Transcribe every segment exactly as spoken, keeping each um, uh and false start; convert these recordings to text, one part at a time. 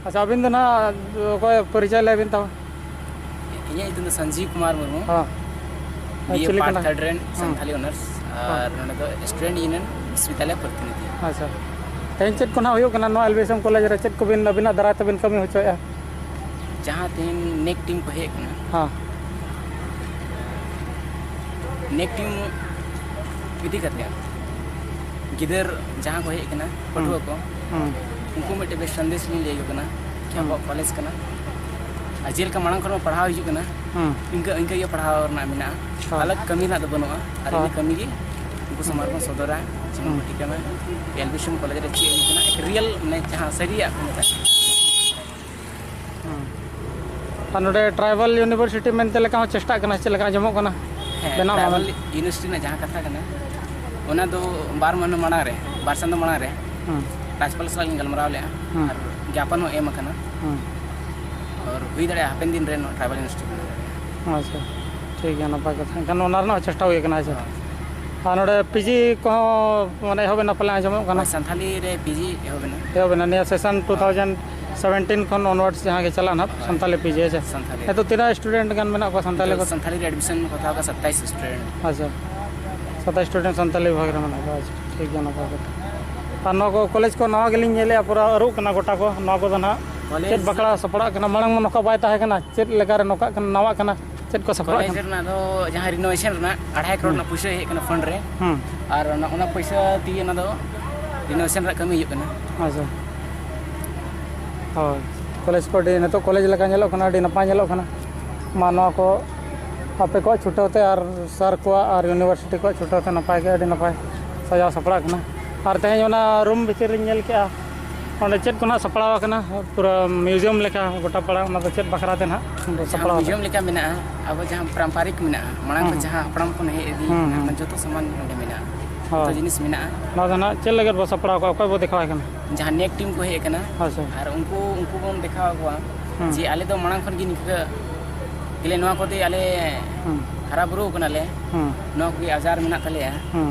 ᱟᱪᱪᱷᱟ, ᱟᱹᱵᱤᱱ ᱫᱚ ᱱᱟᱦᱟᱜ ᱚᱠᱚᱭ, ᱯᱚᱨᱤᱪᱚᱭ ᱞᱟᱹᱭ ᱵᱤᱱ ᱛᱟᱵᱚᱱ? ᱤᱧᱟᱹᱜ ᱧᱩᱛᱩᱢ ᱫᱚ ᱥᱚᱧᱡᱤᱵᱽ ᱠᱩᱢᱟᱨ ᱢᱩᱨᱢᱩ᱾ ᱦᱚᱸ᱾ ᱵᱤ ᱮ ᱪᱤᱞᱤ ᱯᱟᱨᱴ ᱠᱟᱱᱟ? ᱛᱷᱟᱨᱰ ᱨᱮᱱ ᱦᱩᱸ᱾ ᱥᱟᱱᱛᱷᱟᱞᱤ ᱚᱱᱟᱨᱥ᱾ ᱦᱚᱸ᱾ ᱟᱨ ᱱᱚᱰᱮ ᱫᱚ ᱥᱴᱩᱰᱮᱱᱴ ᱭᱩᱱᱤᱭᱚᱱ ᱵᱤᱥᱣᱚᱵᱤᱫᱽᱭᱟᱞᱚᱭ ᱯᱨᱚᱛᱤᱱᱤᱫᱷᱤ᱾ ᱟᱪᱪᱷᱟ᱾ ᱛᱮᱦᱮᱧ ᱪᱮᱫ ᱠᱚ ᱱᱟᱦᱟᱜ ᱦᱩᱭᱩᱜ ᱠᱟᱱᱟ ᱱᱚᱣᱟ L B S M college ᱨᱮ? ᱪᱮᱫ ᱠᱚᱵᱤᱱ ᱟᱹᱵᱤᱱᱟᱜ ᱫᱟᱨᱟᱭ ᱛᱮᱵᱤᱱ ᱠᱟᱹᱢᱤ ᱦᱚᱪᱚᱭᱮᱫᱼᱟ? ᱡᱟᱦᱟᱸ ᱛᱮᱦᱮᱧ ᱱᱮᱠ ᱴᱤᱢ ᱠᱚ ᱦᱮᱡ ᱟᱠᱟᱱᱟ, ᱦᱚᱸ᱾ ᱱᱮᱠ ᱴᱤᱢ ᱤᱫᱤ ᱠᱟᱛᱮ ᱜᱤᱫᱟᱹᱨ ᱡᱟᱦᱟᱸ ᱠᱚ ᱦᱮᱡ ᱟᱠᱟᱱᱟ, ᱯᱟᱹᱴᱷᱩᱣᱟᱹ ᱦᱩᱸ᱾ ᱠᱚ, ᱦᱩᱸ᱾ ᱩᱱᱠᱩ ᱢᱤᱫᱴᱮᱱ ᱵᱮᱥ ᱥᱟᱸᱫᱮᱥ ᱞᱤᱧ ᱞᱟᱹᱭ ᱟᱠᱚ ᱠᱟᱱᱟ ᱡᱮ ᱦᱩᱸ᱾ ᱟᱵᱚᱣᱟᱜ ᱠᱚᱞᱮᱡᱽ ᱠᱟᱱᱟ, ᱟᱨ ᱡᱮᱞᱮᱠᱟ ᱢᱟᱲᱟᱝ ᱠᱷᱚᱱ ᱵᱚᱱ ᱯᱟᱲᱦᱟᱣ ᱦᱤᱡᱩᱜ ᱠᱟᱱᱟ, ᱦᱩᱸ᱾ ᱤᱱᱠᱟᱹ, ᱤᱱᱠᱟᱹ ᱜᱮ ᱯᱟᱲᱦᱟᱣ ᱨᱮᱱᱟᱜ ᱢᱮᱱᱟᱜᱼᱟ᱾ ᱦᱳᱭ᱾ ᱟᱞᱟᱜᱽ ᱠᱟᱹᱢᱤ ᱨᱮᱱᱟᱜ ᱫᱚ ᱵᱟᱹᱱᱩᱜᱼᱟ, ᱟᱨ ᱦᱳᱭ᱾ ᱤᱱᱟᱹ ᱠᱟᱹᱢᱤ ᱜᱮ ᱩᱱᱠᱩ ᱦᱩᱸ᱾ ᱥᱟᱢᱟᱝ ᱨᱮᱵᱚᱱ ᱥᱚᱫᱚᱨᱟ, ᱡᱮᱢᱚᱱ ᱦᱩᱸ᱾ ᱠᱚ ᱴᱷᱤᱠᱟᱹᱱᱟ L B S M college ᱨᱮ ᱪᱮᱫ ᱦᱩᱭᱩᱜ ᱠᱟᱱᱟ, ᱨᱤᱭᱮᱞ, ᱢᱟᱱᱮ, ᱡᱟᱦᱟᱸ ᱥᱟᱹᱨᱤᱭᱟᱜ ᱠᱚ ᱢᱮᱛᱟᱜ ᱠᱟᱱᱟ᱾ ᱦᱩᱸ᱾ ᱟᱨ ᱱᱚᱰᱮ ᱴᱨᱟᱭᱵᱟᱞ ᱤᱭᱩᱱᱤᱵᱷᱟᱨᱥᱤᱴᱤ ᱢᱮᱱᱛᱮ ᱞᱮᱠᱟ ᱦᱚᱸ ᱪᱮᱥᱴᱟᱜ ᱠᱟᱱᱟ, ᱪᱮᱫ ᱞᱮᱠᱟ ᱟᱸᱡᱚᱢᱚᱜ ᱠᱟᱱᱟ? ᱦᱮᱸ, ᱵᱮᱱᱟᱣ ᱢᱟ ᱴᱨᱟᱭᱵᱟᱞ ᱢᱮᱱᱛᱮ᱾ ᱤᱭᱩᱱᱤᱵᱷᱟᱨᱥᱤᱴᱤ ᱨᱮᱱᱟᱜ ᱡᱟᱦᱟᱸ ᱠᱟᱛᱷᱟ ᱠᱟᱱᱟ, ᱚᱱᱟ ᱫᱚ ᱵᱟᱨ ᱢᱟᱹᱦᱱᱟᱹ ᱢᱟᱲᱟᱝ ᱨᱮ, ᱵᱟᱨ ᱪᱟᱸᱫᱚ ᱢᱟᱲᱟᱝ ᱨᱮ ᱦᱩᱸ᱾ ᱨᱟᱡᱽᱯᱟᱞ ᱥᱟᱞᱟᱜ ᱞᱤᱧ ᱜᱟᱞᱢᱟᱨᱟᱣ ᱞᱮᱫᱼᱟ ᱦᱩᱸ᱾ ᱟᱨ ᱜᱮᱯᱚᱱ ᱦᱚᱸ ᱮᱢ ᱟᱠᱟᱱᱟ᱾ ᱦᱩᱸ᱾ ᱟᱨ ᱦᱩᱭ ᱫᱟᱲᱮᱭᱟᱜᱼᱟ ᱦᱟᱯᱮᱱ ᱫᱤᱱ ᱨᱮ ᱱᱚᱣᱟ ᱴᱨᱟᱭᱵᱟᱞ ᱤᱭᱩᱱᱤᱵᱷᱟᱨᱥᱤᱴᱤ ᱠᱷᱚᱱᱟᱜ᱾ ᱟᱪᱪᱷᱟ, ᱴᱷᱤᱠ ᱜᱮᱭᱟ, ᱱᱟᱯᱟᱭ ᱠᱟᱛᱷᱟ᱾ ᱮᱱᱠᱷᱟᱱ ᱚᱱᱟ ᱨᱮᱱᱟᱜ ᱪᱮᱥᱴᱟ ᱦᱩᱭ ᱟᱠᱟᱱᱟ, ᱦᱮᱸ ᱥᱮ? ᱦᱳᱭ᱾ ᱟᱨ ᱱᱚᱰᱮ ᱯᱤ ᱡᱤ ᱠᱚᱦᱚᱸ ᱢᱟᱱᱮ ᱮᱦᱚᱵ ᱮᱱᱟ ᱯᱟᱞᱮ, ᱟᱸᱡᱚᱢᱚᱜ ᱠᱟᱱᱟ? ᱦᱳᱭ, ᱥᱟᱱᱛᱷᱟᱞᱤ ᱨᱮ ᱯᱤ ᱡᱤ ᱮᱦᱚᱵ ᱮᱱᱟ᱾ ᱮᱦᱚᱵ ᱮᱱᱟ ᱱᱤᱭᱟᱹ ᱥᱮᱥᱚᱱ ᱦᱳᱭ᱾ ᱴᱩ ᱛᱷᱟᱣᱡᱮᱱᱰ ᱥᱮᱵᱷᱮᱱᱴᱤᱱ ᱠᱷᱚᱱ ᱚᱱᱣᱟᱨᱰᱥ ᱡᱟᱦᱟᱸ ᱜᱮ ᱪᱟᱞᱟᱜᱼᱟ ᱱᱟᱦᱟᱜ, ᱦᱳᱭ᱾ ᱥᱟᱱᱛᱟᱞᱤ ᱯᱤ ᱡᱤ, ᱦᱮᱸ ᱥᱮ? ᱥᱟᱱᱛᱷᱟᱞᱤ᱾ ᱱᱤᱛᱚᱜ ᱛᱤᱱᱟᱹᱜ ᱥᱴᱩᱰᱮᱱᱴ ᱜᱟᱱ ᱢᱮᱱᱟᱜ ᱠᱚᱣᱟ ᱥᱟᱱᱛᱟᱞᱤ ᱱᱤᱛᱚᱜ ᱠᱚ? ᱥᱟᱱᱛᱷᱟᱞᱤ ᱨᱮ ᱮᱰᱢᱤᱥᱚᱱ ᱠᱚ ᱦᱟᱛᱟᱣ ᱠᱟᱜᱼᱟ ᱥᱟᱛᱟᱭᱤᱥ ᱥᱴᱩᱰᱮᱱᱴ᱾ ᱟᱪᱪᱷᱟ, ᱥᱟᱛᱟᱭᱤᱥ ᱥᱴᱩᱰᱮᱱᱴ ᱥᱟᱱᱛᱟᱞᱤ ᱵᱤᱵᱷᱟᱜᱽ ᱨᱮ ᱢᱮᱱᱟᱜ ᱠᱚᱣᱟ᱾ ᱟᱪᱪᱷᱟ, ᱴᱷᱤᱠ ᱜᱮᱭᱟ, ᱱᱟᱯᱟᱭ ᱠᱟᱛᱷᱟ᱾ ᱟᱨ ᱱᱚᱣᱟ ᱠᱚ ᱠᱚᱞᱮᱡᱽ ᱠᱚ ᱱᱟᱣᱟ ᱜᱮᱞᱤᱧ ᱧᱮᱞᱮᱫᱼᱟ, ᱯᱩᱨᱟᱹ ᱟᱹᱨᱩᱜ ᱠᱟᱱᱟ ᱜᱚᱴᱟ ᱠᱚ᱾ ᱱᱚᱣᱟ ᱠᱚᱫᱚ ᱱᱟᱦᱟᱜ ᱠᱚᱞᱮᱡᱽ ᱪᱮᱫ ᱵᱟᱠᱷᱨᱟ ᱥᱟᱯᱲᱟᱜ ᱠᱟᱱᱟ? ᱢᱟᱲᱟᱝ ᱢᱟ ᱱᱚᱝᱠᱟ ᱵᱟᱭ ᱛᱟᱦᱮᱸ ᱠᱟᱱᱟ᱾ ᱪᱮᱫ ᱞᱮᱠᱟ ᱨᱮ ᱱᱚᱝᱠᱟᱜ ᱠᱟᱱᱟ, ᱱᱟᱣᱟᱜ ᱠᱟᱱᱟ? ᱪᱮᱫ ᱠᱚ ᱥᱟᱯᱲᱟᱜ ᱠᱚᱞᱮᱡᱽ ᱠᱟᱱᱟ? ᱨᱮᱱᱟᱜ ᱫᱚ ᱡᱟᱦᱟᱸ ᱨᱤᱱᱳᱵᱷᱮᱥᱚᱱ ᱨᱮᱱᱟᱜ ᱟᱲᱟᱭ ᱠᱟᱨᱳᱲ ᱦᱩᱸ᱾ ᱨᱮᱱᱟᱜ ᱯᱩᱭᱥᱟᱹ ᱦᱮᱡ ᱟᱠᱟᱱᱟ ᱯᱷᱟᱱᱰ ᱨᱮ, ᱦᱩᱸ᱾ ᱟᱨ ᱚᱱᱟ, ᱚᱱᱟ ᱯᱩᱭᱥᱟᱹ ᱛᱮᱜᱮ ᱚᱱᱟ ᱫᱚ ᱨᱤᱱᱳᱵᱷᱮᱥᱚᱱ ᱨᱮᱱᱟᱜ ᱠᱟᱹᱢᱤ ᱦᱩᱭᱩᱜ ᱠᱟᱱᱟ᱾ ᱟᱪᱪᱷᱟ᱾ ᱦᱳᱭ, ᱠᱚᱞᱮᱡᱽ ᱠᱚ ᱟᱹᱰᱤ, ᱱᱤᱛᱚᱜ ᱠᱚᱞᱮᱡᱽ ᱞᱮᱠᱟ ᱧᱮᱞᱚᱜ ᱠᱟᱱᱟ, ᱟᱹᱰᱤ ᱱᱟᱯᱟᱭ ᱧᱮᱞᱚᱜ ᱠᱟᱱᱟ᱾ ᱢᱟ, ᱱᱚᱣᱟ ᱠᱚ ᱟᱯᱮ ᱠᱚᱣᱟᱜ ᱪᱷᱩᱴᱟᱹᱣ ᱛᱮ ᱟᱨ ᱥᱟᱨ ᱠᱚᱣᱟᱜ ᱟᱨ ᱤᱭᱩᱱᱤᱵᱷᱟᱨᱥᱤᱴᱤ ᱠᱚᱣᱟᱜ ᱪᱷᱩᱴᱟᱹᱣ ᱛᱮ ᱱᱟᱯᱟᱭ ᱜᱮ, ᱟᱹᱰᱤ ᱱᱟᱯᱟᱭ ᱥᱟᱡᱟᱣ ᱥᱟᱯᱲᱟᱜ ᱠᱟᱱᱟ᱾ ᱟᱨ ᱛᱮᱦᱮᱧ ᱚᱱᱟ ᱨᱩᱢ ᱵᱷᱤᱛᱤᱨ ᱨᱤᱧ ᱧᱮᱞ ᱠᱮᱜᱼᱟ, ᱚᱸᱰᱮ ᱪᱮᱫ ᱠᱚ ᱱᱟᱦᱟᱜ ᱥᱟᱯᱲᱟᱣ ᱟᱠᱟᱱᱟ, ᱯᱩᱨᱟᱹ ᱢᱤᱭᱩᱡᱤᱭᱟᱢ ᱞᱮᱠᱟ ᱜᱚᱴᱟ ᱯᱟᱲᱟ, ᱚᱱᱟ ᱫᱚ ᱪᱮᱫ ᱵᱟᱠᱷᱨᱟ ᱛᱮ ᱱᱟᱦᱟᱜ ᱚᱸᱰᱮ ᱡᱟᱦᱟᱸ ᱥᱟᱯᱲᱟᱣ ᱟᱠᱟᱱᱟ? ᱢᱤᱭᱩᱡᱤᱭᱟᱢ ᱞᱮᱠᱟ ᱢᱮᱱᱟᱜᱼᱟ, ᱟᱵᱚ ᱡᱟᱦᱟᱸ ᱯᱟᱨᱟᱢᱯᱟᱨᱤᱠ ᱢᱮᱱᱟᱜᱼᱟ, ᱢᱟᱲᱟᱝ ᱦᱩᱸ, ᱠᱷᱚᱱ ᱦᱩᱸ᱾ ᱡᱟᱦᱟᱸ ᱦᱟᱯᱲᱟᱢ ᱠᱷᱚᱱ ᱦᱮᱡ ᱤᱫᱤ ᱦᱩᱸ, ᱦᱩᱸ᱾ ᱚᱱᱟ ᱡᱚᱛᱚ ᱥᱟᱢᱟᱱ ᱱᱚᱰᱮ ᱢᱮᱱᱟᱜᱼᱟ᱾ ᱦᱳᱭ᱾ ᱡᱚᱛᱚ ᱡᱤᱱᱤᱥ ᱢᱮᱱᱟᱜᱼᱟ᱾ ᱱᱚᱣᱟ ᱫᱚ ᱱᱟᱦᱟᱜ ᱪᱮᱫ ᱞᱟᱹᱜᱤᱫ ᱵᱚ ᱥᱟᱯᱲᱟᱣ ᱠᱟᱜᱼᱟ? ᱚᱠᱚᱭ ᱵᱚ ᱫᱮᱠᱷᱟᱣᱟᱭ ᱠᱟᱱᱟ? ᱡᱟᱦᱟᱸ ᱱᱮᱠ ᱴᱤᱢ ᱠᱚ ᱦᱮᱡ ᱟᱠᱟᱱᱟ, ᱟᱪᱪᱷᱟ᱾ ᱟᱨ ᱩᱱᱠᱩ, ᱩᱱᱠᱩ ᱵᱚᱱ ᱫᱮᱠᱷᱟᱣ ᱟᱠᱚᱣᱟ ᱦᱩᱸ᱾ ᱡᱮ ᱟᱞᱮ ᱫᱚ ᱢᱟᱲᱟᱝ ᱠᱷᱚᱱ ᱜᱮ ᱱᱤᱝᱠᱟᱹ ᱜᱮᱞᱮ, ᱱᱚᱣᱟ ᱠᱚᱛᱮ ᱟᱞᱮ ᱦᱩᱸ᱾ ᱦᱟᱨᱟ ᱵᱩᱨᱩ ᱠᱟᱱᱟᱞᱮ, ᱦᱩᱸ᱾ ᱱᱚᱣᱟ ᱠᱚᱜᱮ ᱟᱡᱟᱨ ᱢᱮᱱᱟᱜ ᱛᱟᱞᱮᱭᱟ, ᱦᱩᱸ᱾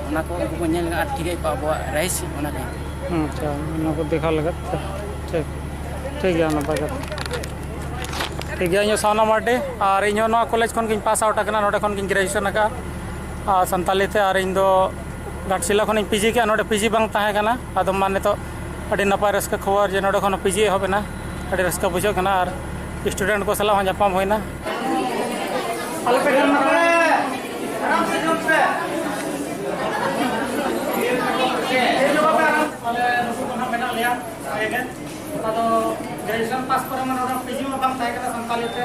ᱚᱱᱟ ᱠᱚ ᱩᱱᱠᱩ ᱠᱚ ᱧᱮᱞ ᱟᱨ ᱴᱷᱤᱠᱟᱹᱭ ᱠᱚ ᱟᱵᱚᱣᱟᱜ ᱨᱟᱭᱤᱡᱽ ᱚᱱᱟ ᱠᱟᱱᱟ᱾ ᱦᱩᱸ, ᱟᱪᱪᱷᱟ, ᱚᱱᱟ ᱠᱚ ᱫᱮᱠᱷᱟᱣ ᱞᱟᱹᱜᱤᱫ ᱛᱮ᱾ ᱴᱷᱤᱠ, ᱴᱷᱤᱠ ᱜᱮᱭᱟ, ᱱᱟᱯᱟᱭ ᱠᱟᱛᱷᱟ᱾ ᱴᱷᱤᱠ ᱜᱮᱭᱟ, ᱤᱧ ᱦᱚᱸ ᱥᱟᱣᱱᱟ ᱢᱟᱨᱰᱤ, ᱟᱨ ᱤᱧ ᱦᱚᱸ ᱱᱚᱣᱟ ᱠᱚᱞᱮᱡᱽ ᱠᱷᱚᱱ ᱜᱤᱧ ᱯᱟᱥ ᱟᱣᱩᱴ ᱟᱠᱟᱱᱟ, ᱱᱚᱰᱮ ᱠᱷᱚᱱ ᱜᱤᱧ ᱜᱨᱮᱡᱩᱭᱮᱥᱚᱱ ᱟᱠᱟᱫᱼᱟ, ᱟᱨ ᱥᱟᱱᱛᱟᱞᱤ ᱛᱮ, ᱟᱨ ᱤᱧ ᱫᱚ ᱜᱷᱟᱴᱥᱤᱞᱟ ᱠᱷᱚᱱᱤᱧ ᱯᱤᱡᱤ ᱠᱮᱜᱼᱟ, ᱱᱚᱰᱮ ᱯᱤᱡᱤ ᱵᱟᱝ ᱛᱟᱦᱮᱸ ᱠᱟᱱᱟ᱾ ᱟᱫᱚ ᱢᱟ ᱱᱤᱛᱚᱜ ᱟᱹᱰᱤ ᱱᱟᱯᱟᱭ ᱨᱟᱹᱥᱠᱟᱹ ᱠᱷᱚᱵᱚᱨ ᱡᱮ ᱱᱚᱰᱮ ᱠᱷᱚᱱ ᱯᱤᱡᱤ ᱮᱦᱚᱵ ᱮᱱᱟ, ᱟᱹᱰᱤ ᱨᱟᱹᱥᱠᱟᱹ ᱵᱩᱡᱷᱟᱹᱜ ᱠᱟᱱᱟ, ᱟᱨ ᱥᱴᱩᱰᱮᱱᱴ ᱠᱚ ᱥᱟᱞᱟᱜ ᱦᱚᱸ ᱧᱟᱯᱟᱢ ᱦᱩᱭᱱᱟ᱾ ᱟᱞᱚ ᱯᱮ ᱜᱟᱞᱢᱟᱨᱟᱣᱟ᱾ ᱟᱨᱟᱢ ᱥᱮ ᱡᱚᱢ ᱯᱮ᱾ ᱟᱞᱮ ᱱᱩᱠᱩ ᱠᱚ ᱱᱟᱦᱟᱜ ᱢᱮᱱᱟᱜ ᱞᱮᱭᱟ ᱱᱚᱰᱮ ᱜᱮ᱾ ᱟᱫᱚ ᱜᱨᱮᱡᱩᱭᱮᱥᱚᱱ ᱯᱟᱥ ᱯᱚᱨᱮ ᱢᱟ ᱱᱚᱰᱮ ᱯᱤᱡᱤ ᱢᱟ ᱵᱟᱝ ᱛᱟᱦᱮᱸ ᱠᱟᱱᱟ ᱥᱟᱱᱛᱟᱞᱤ ᱛᱮ᱾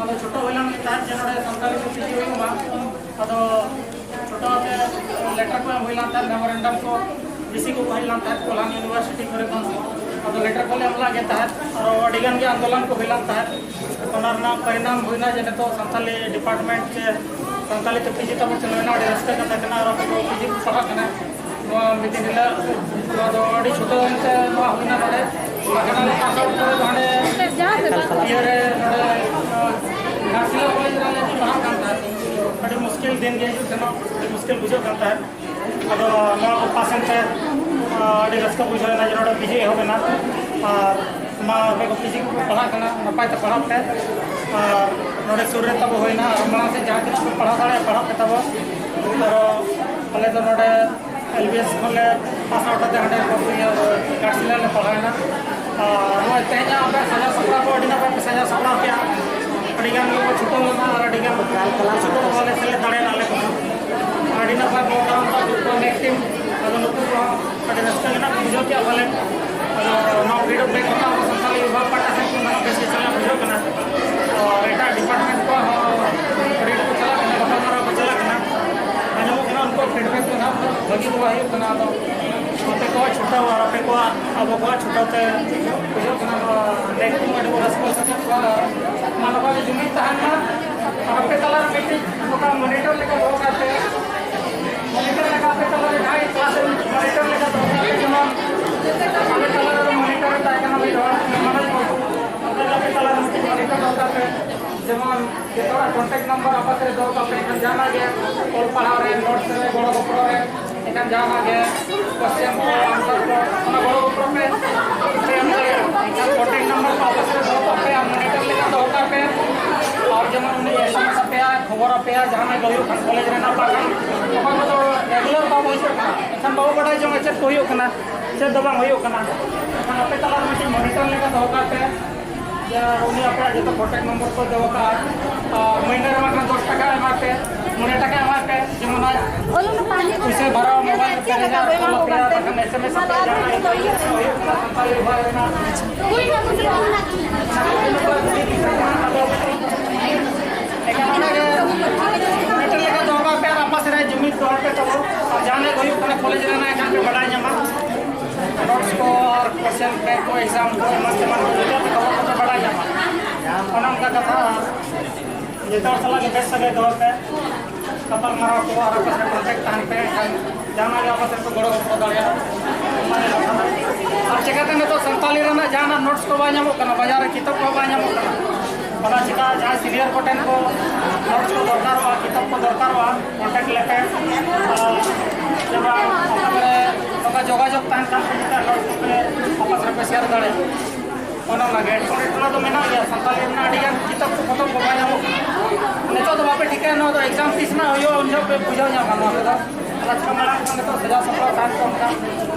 ᱟᱫᱚ ᱪᱷᱩᱴᱟᱹᱣ ᱦᱩᱭ ᱞᱮᱱ ᱛᱟᱦᱮᱸᱫ ᱡᱮ ᱱᱚᱰᱮ ᱥᱟᱱᱛᱟᱞᱤ ᱛᱮ ᱯᱤᱡᱤ ᱦᱩᱭᱩᱜ ᱢᱟ᱾ ᱟᱫᱚ ᱪᱷᱩᱴᱟᱹᱣ ᱛᱮ ᱞᱮᱴᱟᱨ ᱠᱚ ᱮᱢ ᱦᱩᱭ ᱞᱮᱱ ᱛᱟᱦᱮᱸᱫ, ᱢᱮᱢᱳᱨᱮᱱᱰᱟᱢ ᱠᱚ ᱵᱤᱥᱤ ᱠᱚ ᱦᱩᱭ ᱞᱮᱱ ᱛᱟᱦᱮᱸᱫ ᱠᱚᱞᱦᱟᱱ ᱤᱭᱩᱱᱤᱵᱷᱟᱨᱥᱤᱴᱤ ᱠᱚᱨᱮ ᱠᱷᱚᱱ᱾ ᱟᱫᱚ ᱞᱮᱴᱟᱨ ᱠᱚᱞᱮ ᱮᱢ ᱞᱮᱫ ᱜᱮ ᱛᱟᱦᱮᱸᱫ, ᱟᱨᱚ ᱟᱹᱰᱤ ᱜᱟᱱ ᱜᱮ ᱟᱱᱫᱳᱞᱚᱱ ᱠᱚ ᱦᱩᱭ ᱞᱮᱱ ᱛᱟᱦᱮᱸᱫ᱾ ᱚᱱᱟ ᱨᱮᱱᱟᱜ ᱯᱚᱨᱤᱱᱟᱢ ᱦᱩᱭᱱᱟ ᱡᱮ ᱱᱤᱛᱚᱜ ᱥᱟᱱᱛᱟᱞᱤ ᱰᱤᱯᱟᱨᱴᱢᱮᱱᱴ ᱥᱮ ᱥᱟᱱᱛᱟᱞᱤ ᱛᱮ ᱯᱤᱡᱤ ᱛᱟᱵᱚ ᱪᱟᱹᱞᱩᱭᱮᱱᱟ, ᱟᱹᱰᱤ ᱨᱟᱹᱥᱠᱟᱹ ᱠᱟᱛᱷᱟ ᱠᱟᱱᱟ᱾ ᱟᱨ ᱟᱵᱚ ᱠᱚ ᱯᱤᱡᱤ ᱠᱚ ᱯᱟᱲᱦᱟᱜ ᱠᱟᱱᱟ, ᱱᱚᱣᱟ ᱢᱤᱫ ᱫᱤᱱ ᱦᱤᱞᱳᱜ ᱱᱚᱣᱟ ᱫᱚ ᱟᱹᱰᱤ ᱪᱷᱩᱴᱟᱹᱣ ᱮᱱᱛᱮ ᱱᱚᱣᱟ ᱦᱩᱭᱱᱟ ᱱᱚᱰᱮ᱾ ᱵᱟᱠᱷᱟᱱ ᱟᱞᱮ ᱯᱟᱥ ᱟᱣᱩᱴ ᱠᱚᱨᱮ ᱫᱚ ᱦᱟᱸᱰᱮ ᱤᱭᱟᱹ ᱨᱮ ᱱᱚᱰᱮ, ᱟᱸ, ᱜᱷᱟᱴᱥᱤᱞᱟ ᱠᱚᱞᱮᱡᱽ ᱨᱮᱞᱮ ᱯᱟᱲᱦᱟᱜ ᱠᱟᱱ ᱛᱟᱦᱮᱸᱫ᱾ ᱟᱹᱰᱤ ᱢᱩᱥᱠᱤᱞ ᱫᱤᱱ ᱜᱮ ᱦᱤᱡᱩᱜ ᱥᱮᱱᱚᱜ, ᱟᱹᱰᱤ ᱢᱩᱥᱠᱤᱞ ᱵᱩᱡᱷᱟᱹᱜ ᱠᱟᱱ ᱛᱟᱦᱮᱸᱫ᱾ ᱟᱫᱚ ᱱᱚᱣᱟ ᱠᱚ ᱯᱟᱥ ᱮᱱᱛᱮ, ᱟᱸ, ᱟᱹᱰᱤ ᱨᱟᱹᱥᱠᱟᱹ ᱵᱩᱡᱷᱟᱹᱣ ᱮᱱᱟ ᱡᱮ ᱱᱚᱰᱮ ᱯᱤᱡᱤ ᱮᱦᱚᱵ ᱮᱱᱟ᱾ ᱟᱨ ᱢᱟ ᱟᱯᱮ ᱠᱚ ᱯᱤᱡᱤ ᱠᱚᱯᱮ ᱯᱟᱲᱦᱟᱜ ᱠᱟᱱᱟ, ᱱᱟᱯᱟᱭ ᱛᱮ ᱯᱟᱲᱦᱟᱜ ᱯᱮ᱾ ᱟᱨ ᱱᱚᱰᱮ ᱥᱩᱨ ᱨᱮ ᱛᱟᱵᱚ ᱦᱩᱭᱱᱟ, ᱟᱨ ᱢᱟᱲᱟᱝ ᱥᱮᱫ ᱡᱟᱦᱟᱸ ᱛᱤᱱᱟᱹᱜ ᱯᱮ ᱯᱟᱲᱦᱟᱣ ᱫᱟᱲᱮᱭᱟᱜᱼᱟ, ᱯᱟᱲᱦᱟᱜ ᱯᱮ ᱛᱟᱵᱚ᱾ ᱟᱨᱚ ᱟᱞᱮ ᱫᱚ ᱱᱚᱰᱮ ᱮᱞ ᱵᱤ ᱮᱥ ᱠᱷᱚᱱ ᱞᱮ ᱯᱟᱥ ᱟᱣᱩᱴ ᱠᱟᱛᱮ ᱦᱟᱸᱰᱮ ᱜᱷᱟᱴᱥᱤᱞᱟ ᱞᱮ ᱯᱟᱲᱦᱟᱣᱮᱱᱟ᱾ ᱟᱨ ᱱᱚᱜᱼᱚᱭ ᱛᱮᱦᱮᱧᱟᱜ ᱟᱯᱮ ᱥᱟᱡᱟᱣ ᱥᱟᱯᱲᱟᱣ ᱠᱚ ᱟᱹᱰᱤ ᱱᱟᱯᱟᱭ ᱯᱮ ᱥᱟᱡᱟᱣ ᱥᱟᱯᱲᱟᱣ ᱠᱮᱜᱼᱟ᱾ ᱟᱹᱰᱤ ᱜᱟᱱ ᱜᱮᱠᱚ ᱪᱷᱩᱴᱟᱹᱣ ᱞᱮᱱᱟ ᱟᱨ ᱟᱹᱰᱤ ᱜᱟᱱ ᱠᱤᱪᱷᱩ ᱠᱚ ᱵᱟᱞᱮ ᱥᱮᱞᱮᱫ ᱫᱟᱲᱮᱭᱟᱫᱟ ᱟᱞᱮ ᱠᱚᱦᱚᱸ᱾ ᱟᱹᱰᱤ ᱱᱟᱯᱟᱭ ᱯᱨᱳᱜᱨᱟᱢ ᱛᱟᱠᱚ ᱱᱮᱠᱥᱴ ᱴᱤᱢ᱾ ᱟᱫᱚ ᱱᱩᱠᱩ ᱠᱚᱦᱚᱸ ᱟᱹᱰᱤ ᱨᱟᱹᱥᱠᱟᱹ ᱜᱮ ᱱᱟᱜ ᱠᱚ ᱵᱩᱡᱷᱟᱹᱣ ᱠᱮᱜᱼᱟ ᱯᱟᱞᱮᱱ᱾ ᱟᱫᱚ ᱱᱚᱣᱟ ᱯᱷᱨᱤᱰᱚᱢ ᱰᱮ ᱠᱚ ᱟᱵᱚ ᱥᱟᱱᱛᱟᱲᱤ ᱵᱤᱵᱷᱟᱜᱽ ᱯᱟᱦᱴᱟ ᱥᱮᱫ ᱠᱷᱚᱱ ᱱᱟᱜ ᱵᱮᱥ ᱜᱮ ᱪᱟᱞᱟᱜ ᱵᱩᱡᱷᱟᱹᱜ ᱠᱟᱱᱟ᱾ ᱟᱨ ᱮᱴᱟᱜ ᱰᱤᱯᱟᱨᱴᱢᱮᱱᱴ ᱠᱚᱣᱟᱜ ᱦᱚᱸ ᱟᱹᱰᱤ ᱟᱸᱴ ᱠᱚ ᱪᱟᱞᱟᱜ ᱠᱟᱱᱟ, ᱜᱟᱯᱟᱞᱢᱟᱨᱟᱣ ᱠᱚ ᱪᱟᱞᱟᱜ ᱠᱟᱱᱟ᱾ ᱟᱸᱡᱚᱢᱚᱜ ᱠᱟᱱᱟ ᱩᱱᱠᱩᱣᱟᱜ ᱯᱷᱤᱰᱵᱮᱠ ᱫᱚ ᱱᱟᱜ ᱵᱷᱟᱹᱜᱤ ᱫᱚ ᱵᱟᱭ ᱦᱩᱭᱩᱜ ᱠᱟᱱᱟ᱾ ᱟᱫᱚ ᱟᱯᱮ ᱠᱚᱣᱟᱜ ᱪᱷᱩᱴᱟᱹᱣ ᱟᱨ ᱟᱯᱮ ᱠᱚᱣᱟᱜ, ᱟᱵᱚ ᱠᱚᱣᱟᱜ ᱪᱷᱩᱴᱟᱹᱣ ᱛᱮ ᱦᱩᱭᱩᱜ ᱠᱟᱱᱟ᱾ ᱱᱚᱣᱟ ᱫᱮᱠᱷ ᱠᱚ ᱟᱹᱰᱤ ᱨᱟᱹᱥᱠᱟᱹ ᱥᱟᱞᱟᱜ ᱠᱚ ᱢᱟ ᱱᱚᱝᱠᱟ ᱜᱮ ᱡᱩᱢᱤᱫ ᱛᱟᱦᱮᱱ ᱢᱟ᱾ ᱟᱨ ᱟᱯᱮ ᱛᱟᱞᱟᱨᱮ ᱢᱤᱫᱴᱤᱡ ᱱᱚᱝᱠᱟ ᱢᱚᱱᱤᱴᱚᱨ ᱞᱮᱠᱟ ᱫᱚᱦᱚ ᱠᱟᱛᱮ, ᱢᱚᱱᱤᱴᱚᱨ ᱞᱮᱠᱟ ᱟᱯᱮ ᱛᱟᱞᱟᱨᱮ ᱡᱟᱦᱟᱸᱭ ᱠᱞᱟᱥ ᱨᱮ ᱢᱚᱱᱤᱴᱚᱨ ᱞᱮᱠᱟ ᱫᱚᱦᱚ ᱠᱟᱛᱮ, ᱡᱮᱢᱚᱱ ᱟᱞᱮ ᱛᱟᱞᱟᱨᱮ ᱢᱚᱱᱤᱴᱚᱨ ᱮ ᱛᱟᱦᱮᱸ ᱠᱟᱱᱟ ᱢᱤᱫ ᱦᱚᱲ, ᱢᱟᱱᱚᱡᱽ ᱵᱟᱹᱵᱩ, ᱟᱯᱮ ᱛᱟᱞᱟᱨᱮ ᱢᱤᱫᱴᱤᱡ ᱢᱚᱱᱤᱴᱚᱨ ᱫᱚᱦᱚ ᱠᱟᱛᱮ, ᱡᱮᱢᱚᱱ ᱡᱚᱛᱚ ᱦᱚᱲᱟᱜ ᱠᱚᱱᱴᱮᱠᱴ ᱱᱟᱢᱵᱟᱨ ᱟᱯᱟᱥ ᱨᱮ ᱫᱚᱦᱚ ᱠᱟᱜ ᱯᱮ, ᱮᱱᱠᱷᱟᱱ ᱡᱟᱦᱟᱱᱟᱜ ᱜᱮ ᱚᱞ ᱯᱟᱲᱦᱟᱣ ᱨᱮ, ᱱᱳᱴᱥ ᱨᱮ, ᱜᱚᱲᱚ ᱜᱚᱯᱚᱲᱚ ᱨᱮ, ᱮᱱᱠᱷᱟᱱ ᱡᱟᱦᱟᱱᱟᱜ ᱜᱮ ᱠᱚᱥᱪᱮᱱ ᱠᱚ, ᱟᱱᱥᱟᱨ ᱠᱚ, ᱚᱱᱟ ᱜᱚᱲᱚ ᱜᱚᱯᱚᱲᱚ ᱯᱮ, ᱯᱮ ᱮᱢ ᱫᱟᱲᱮᱭᱟᱜᱼᱟ᱾ ᱮᱱᱠᱷᱟᱱ ᱠᱚᱱᱴᱮᱠᱴ ᱱᱟᱢᱵᱟᱨ ᱠᱚ ᱟᱯᱟᱥ ᱨᱮ ᱫᱚᱦᱚ ᱠᱟᱜ ᱯᱮ ᱟᱨ ᱢᱚᱱᱤᱴᱚᱨ ᱞᱮᱠᱟ ᱫᱚᱦᱚ ᱠᱟᱜ ᱯᱮ᱾ ᱟᱨ ᱡᱮᱢᱚᱱ ᱩᱱᱤ ᱮᱥ ᱮᱢ ᱮᱥ ᱟᱯᱮᱭᱟ, ᱠᱷᱚᱵᱚᱨ ᱟᱯᱮᱭᱟ, ᱡᱟᱦᱟᱱᱟᱜ ᱜᱮ ᱦᱩᱭᱩᱜ ᱠᱷᱟᱱ ᱠᱚᱞᱮᱡᱽ ᱨᱮᱱᱟᱜ ᱯᱟᱲᱦᱟᱜ, ᱚᱠᱟ ᱠᱚᱫᱚ ᱨᱮᱜᱩᱞᱟᱨ ᱵᱟᱝ ᱦᱩᱭᱩᱜ ᱠᱟᱱᱟ, ᱮᱱᱠᱷᱟᱱ ᱵᱟᱵᱚ ᱵᱟᱰᱟᱭ ᱡᱚᱝᱟ ᱪᱮᱫ ᱠᱚ ᱦᱩᱭᱩᱜ ᱠᱟᱱᱟ, ᱪᱮᱫ ᱫᱚ ᱵᱟᱝ ᱦᱩᱭᱩᱜ ᱠᱟᱱᱟ᱾ ᱮᱱᱠᱷᱟᱱ ᱟᱯᱮ ᱛᱟᱞᱟ ᱨᱮ ᱢᱤᱫᱴᱤᱡ ᱢᱚᱱᱤᱴᱚᱨ ᱞᱮᱠᱟ ᱫᱚᱦᱚ ᱠᱟᱜ ᱯᱮ᱾ ᱡᱮ ᱩᱱᱤ ᱟᱯᱮᱭᱟᱜ ᱡᱚᱛᱚ ᱠᱚᱱᱴᱮᱠᱴ ᱱᱚᱢᱵᱚᱨ ᱠᱚ ᱫᱚᱦᱚ ᱠᱟᱜᱼᱟ᱾ ᱟᱨ ᱢᱟᱹᱦᱱᱟᱹ ᱨᱮ ᱵᱟᱝᱠᱷᱟᱱ ᱫᱚᱥ ᱴᱟᱠᱟ ᱮᱢᱟᱭ ᱯᱮ, ᱢᱚᱬᱮ ᱴᱟᱠᱟ ᱮᱢᱟᱭ ᱯᱮ, ᱡᱮᱢᱚᱱ ᱟᱡ ᱯᱩᱭᱥᱟᱹ ᱵᱷᱟᱨᱟᱣ ᱢᱳᱵᱟᱭᱤᱞ ᱯᱮ ᱨᱮ ᱡᱟᱦᱟᱸ ᱠᱚᱞ ᱟᱯᱮᱭᱟ, ᱵᱟᱠᱷᱟᱱ ᱮᱥ ᱮᱢ ᱮᱥ ᱟᱯᱮᱭᱟ, ᱡᱟᱦᱟᱸ ᱤᱱᱠᱟᱹ ᱦᱩᱭᱩᱜ ᱠᱟᱱᱟ ᱥᱟᱱᱛᱟᱲᱤ ᱵᱷᱟᱥᱟ ᱨᱮᱱᱟᱜ᱾ ᱮᱱᱠᱷᱟᱱ ᱚᱱᱟᱜᱮ ᱢᱤᱫᱴᱮᱱ ᱞᱮᱠᱟ ᱫᱚᱦᱚ ᱠᱟᱜ ᱯᱮ ᱟᱨ ᱟᱯᱟᱥ ᱨᱮ ᱡᱩᱢᱤᱫ ᱫᱚᱦᱚ ᱯᱮ ᱛᱟᱵᱚ᱾ ᱟᱨ ᱡᱟᱦᱟᱸ ᱱᱟᱜ ᱦᱩᱭᱩᱜ ᱠᱟᱱᱟ ᱠᱚᱞᱮᱡᱽ ᱨᱮᱱᱟᱜ, ᱮᱱᱠᱷᱟᱱ ᱯᱮ ᱵᱟᱰᱟᱭ ᱧᱟᱢᱟ᱾ ᱱᱳᱴᱥ ᱠᱚ ᱟᱨ ᱠᱚᱥᱪᱮᱱ ᱵᱮᱝᱠ ᱠᱚ, ᱮᱠᱡᱟᱢ ᱠᱚ, ᱮᱢᱟᱱ ᱛᱮᱢᱟᱱ ᱠᱚ ᱡᱚᱛᱚ ᱠᱷᱚᱵᱚᱨ ᱠᱚᱯᱮ ᱵᱟᱰᱟᱭ ᱧᱟᱢᱟ᱾ ᱚᱱᱮ ᱚᱱᱠᱟ ᱠᱟᱛᱷᱟ᱾ ᱟᱨ ᱡᱚᱛᱚ ᱦᱚᱲ ᱥᱟᱞᱟᱜ ᱜᱮ ᱵᱮᱥ ᱥᱟᱹᱜᱟᱹᱭ ᱫᱚᱦᱚᱭ ᱯᱮ, ᱜᱟᱯᱟᱞ ᱢᱟᱨᱟᱣ ᱠᱚ ᱟᱨ ᱟᱯᱮ ᱥᱟᱶ ᱠᱚᱱᱴᱮᱠᱴ ᱛᱟᱦᱮᱱ ᱯᱮ, ᱮᱱᱠᱷᱟᱱ ᱡᱟᱦᱟᱱᱟᱜ ᱜᱮ ᱟᱯᱮ ᱥᱮᱫ ᱠᱚ ᱜᱚᱲᱚ ᱜᱚᱯᱚᱲᱚ ᱫᱟᱲᱮᱭᱟᱜᱼᱟ᱾ ᱚᱱᱟ ᱜᱮ ᱠᱟᱛᱷᱟ ᱫᱚ᱾ ᱟᱨ ᱪᱮᱠᱟᱛᱮ ᱱᱤᱛᱚᱜ ᱥᱟᱱᱛᱟᱞᱤ ᱨᱮᱱᱟᱜ ᱡᱟᱦᱟᱱᱟᱜ ᱱᱳᱴᱥ ᱠᱚ ᱵᱟᱭ ᱧᱟᱢᱚᱜ ᱠᱟᱱᱟ, ᱵᱟᱡᱟᱨ ᱨᱮ ᱠᱤᱛᱟᱹᱵ ᱠᱚ ᱵᱟᱭ ᱧᱟᱢᱚᱜ ᱠᱟᱱᱟ, ᱚᱱᱟ ᱪᱮᱠᱟ ᱡᱟᱦᱟᱸᱭ ᱥᱤᱱᱤᱭᱟᱨ ᱠᱚᱴᱷᱮᱱ ᱠᱚ ᱱᱳᱴᱥ ᱠᱚ ᱫᱚᱨᱠᱟᱨᱚᱜᱼᱟ, ᱠᱤᱛᱟᱹᱵ ᱠᱚ ᱫᱚᱨᱠᱟᱨᱚᱜᱼᱟ, ᱠᱚᱱᱴᱮᱠᱴ ᱞᱮᱯᱮ᱾ ᱟᱨ ᱡᱮᱢᱚᱱ ᱚᱠᱟ ᱠᱚᱨᱮ ᱱᱚᱝᱠᱟ ᱡᱳᱜᱟᱡᱳᱜᱽ ᱛᱟᱦᱮᱱ ᱠᱷᱟᱱ ᱠᱚ ᱢᱮᱛᱟᱜᱼᱟ, ᱱᱳᱴᱥ ᱠᱚᱯᱮ ᱟᱯᱟᱥ ᱨᱮᱯᱮ ᱥᱮᱭᱟᱨ ᱫᱟᱲᱮᱭᱟᱜᱼᱟ᱾ ᱚᱱᱟ ᱞᱟᱹᱜᱤᱫ ᱮᱴᱠᱮᱴᱚᱬᱮ ᱫᱚ ᱢᱮᱱᱟᱜ ᱜᱮᱭᱟ, ᱥᱟᱱᱛᱟᱲᱤ ᱨᱮᱱᱟᱜ ᱟᱹᱰᱤ ᱜᱟᱱ ᱠᱤᱛᱟᱹᱵ ᱠᱚ ᱯᱚᱛᱚᱵ ᱠᱚ ᱵᱟᱭ ᱧᱟᱢᱚᱜ ᱠᱟᱱᱟ᱾ ᱱᱤᱛᱚᱜ ᱫᱚ ᱵᱟᱯᱮ ᱴᱷᱤᱠᱟᱹᱭᱟ, ᱱᱚᱣᱟ ᱫᱚ ᱮᱠᱡᱟᱢ ᱛᱤᱥ ᱨᱮᱱᱟᱜ ᱦᱩᱭᱩᱜᱼᱟ, ᱩᱱ ᱡᱚᱦᱚᱜ ᱯᱮ ᱵᱩᱡᱷᱟᱹᱣ ᱧᱟᱢᱟ ᱱᱚᱣᱟ ᱠᱚᱫᱚ᱾ ᱟᱪᱪᱷᱟ, ᱢᱟᱲᱟᱝ ᱠᱷᱚᱱ ᱱᱤᱛᱚᱜ ᱥᱟᱡᱟᱣ ᱥᱟᱯᱲᱟᱣ ᱛᱟᱦᱮᱱ ᱠᱚ ᱚᱱᱠᱟ,